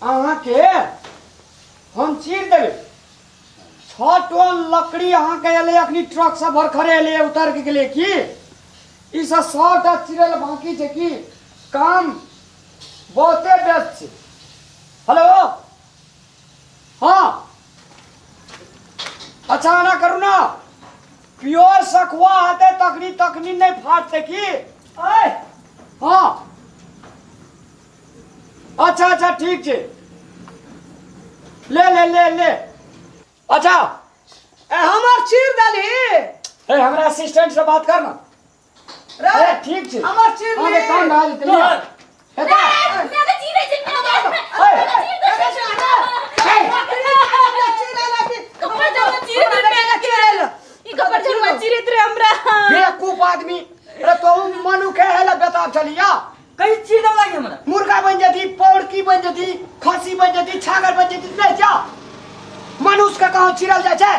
अहाँके हम चीर देबै। 6 टन लकड़ी अहाँके एलै अखनी, ट्रक से भरखरे एलै, उतर के गेलै की। ई सब 100 टा चिरल बाकी छै की, काम बहुते व्यस्त छै। हेलो, हाँ, अच्छा, एना करू ना, प्योर सखुआ हेतै तखनी, तखनी नहि फाटतै की। ओए। हाँ, अच्छा अच्छा, ठीक छै, ले ले ले ले। अच्छा। ए, हमर चीर देली। ए, हमरा असिस्टेंट से बात कर ना। रे। अरे, ठीक छै। हमर चीर अरे ली। काम भए जेतै, लिअ। हेतै। मैं तो चीरे छै, मैं ओए। कपड़ा जमा चीरे दे, मैं चीरे। ई कपड़ा जमा चीरे रे हमरा। बेवकूफ आदमी, अरे तो मनुख है ला बेताब चलिया। कहीं चीर दब लागी हमरा। मुर्गा बन जती, पौड़की बन जती, खसी बन जती, छागर बन जती। नहीं जा, मनुष्य का कहाँ चिरल जाय छै?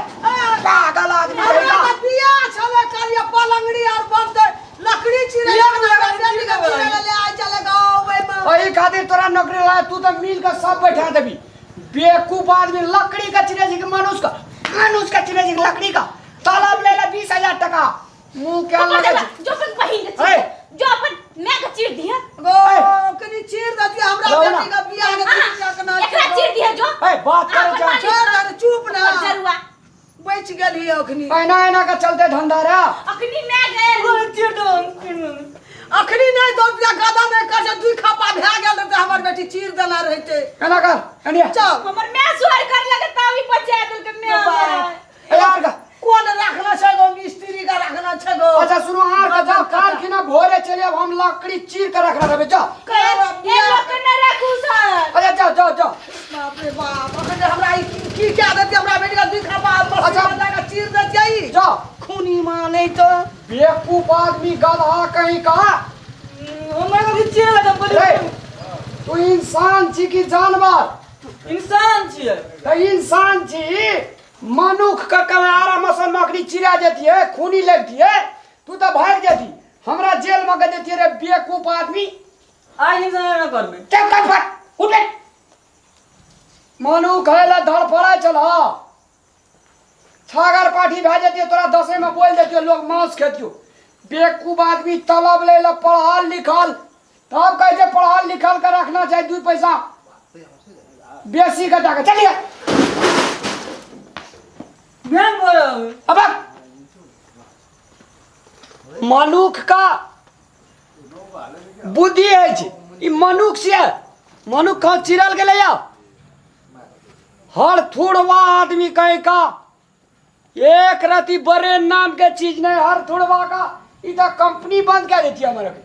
पागल आदमी हमरा रहेगा। तऽ बियाह छलै काल्हि, पलंगड़ी आर बनतै, लकड़ी चिरै। बियाह में लकड़ी लकड़ी चिरै चिरै ले आइ चले गाँव में। एही खातिर तोरा नौकरी ला, तू तो मिल के सब बैठा देबी। बेवकूफ आदमी, लकड़ी का चिरे छी कि मनुष्य का? मनुष्य का चिरे छी कि लकड़ी का? तलब ले ला 20,000 टका, मुंह क्या कपड़ा लगे जमा छै? जो अपन बहिन के ए। चीर, जो अपन मैं के चीर दिया। गो कनी चीर दतियै हमरा। रहो ना। बेटी के बियाह के चिड़िया के ना। एकरा चीर दिया जो। ए, बात करे जा। छोड़ दे, चुप ना। जरुआ। बचि गेली अखनी। एना एना का चलते धंधा रे। अखनी मैं गए। चीर दब, चीर दब। अखनी नहि दो रुपया गादा नहि कर छै, दुई खपा भए गेल रहतै, हमर बेटी चीर देना रहतै। एना कर, एनिया। चल। हमर मैं सुहर कर लगे तभी बचा देलक मैं हमरा। ए यार का। कोन रखना छै गो? मिस्त्री का रखना छै गो। अच्छा सुनो, आर का जाओ, काल खिना भोरे चले अब, हम लकड़ी चीर के रखना रहे, जाओ। ए लोग के न राखू सर। अच्छा, जाओ जाओ जाओ। बाप रे बाप, अखन जे हमरा ई की क्या देती हमरा बेटी का दुई खपा। अच्छा। अच्छा, लगा चीर देतियै। जाओ। खूनी माँ नहीं तो। बेवकूफ आदमी, गधा कहीं का। हमरा कभी चीर लगा बोली। रे, तू इंसान छी कि जानवर? इंसान छियै। तो इंसान छी, मनुख के कलारा मसन मकड़ी चिरा जेती है, खूनी लगती है, तू तो भाग जेती, हमरा जेल में के देती रे बेवकूफ आदमी। आइ दिन ना करबै। चल कर फट उठ बैठ। मनुख है ला धड़फड़ाय चल। छागर पाठी भए जेतियो तोरा, दसे में बोल देतियो, लोग मांस खेतियो। बेवकूफ आदमी, तलब ले ला पढ़ल लिखल, तब कहै छै पढ़ल लिखल के रखना चाही, दू पैसा बेसी के जाके चलिए। भेन बोलब। अब मनुख का बुद्धि अछि, ई मनुख छियै, मनुख कहाँ चिरल गेलै या हर थुड़वा आदमी कहीं का, एक रति बड़े नाम के चीज नहीं हर थुड़वा का। ई तो कंपनी बंद कर देती हमारे के।